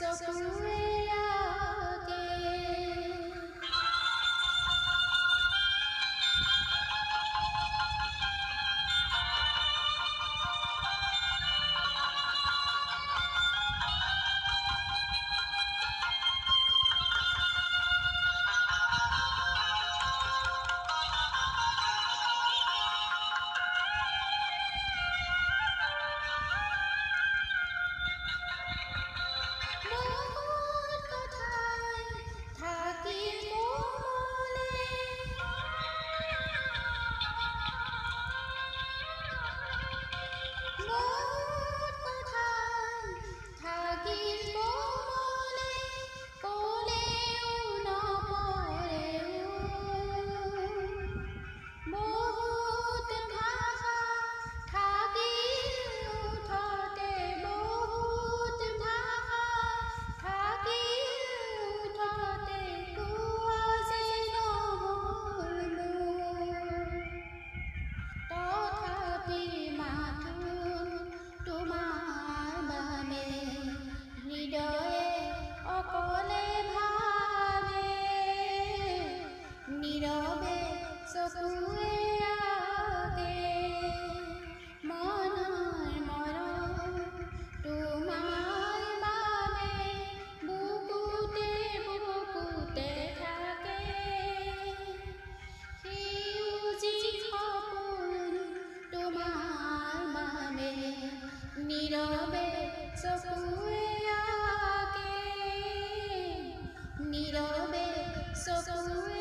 চকুৱে আঁকে। বহুত কথাই থাকিল কোমলে, বহুত কথাই থাকিল কোমলে, ক'লেও নপৰেও। বহুত ভাষা থাকিল ওঁঠতে, বহুত ভাষা থাকিল ওঁঠতে, কোৱা যে নহ'ল মোৰ। তথাপি মাথোন তোমাৰ বাবে হৃদয়ে অকলে ভাবে, নীৰৱে চকুৱে আঁকে। মনৰ মৰম তোমাৰ বাবে বুকুতে বুকুতে থাকে। সেউজী সপোন তোমাৰ বাবে নীৰৱে চকুৱে আঁকে, নীৰৱে চকুৱে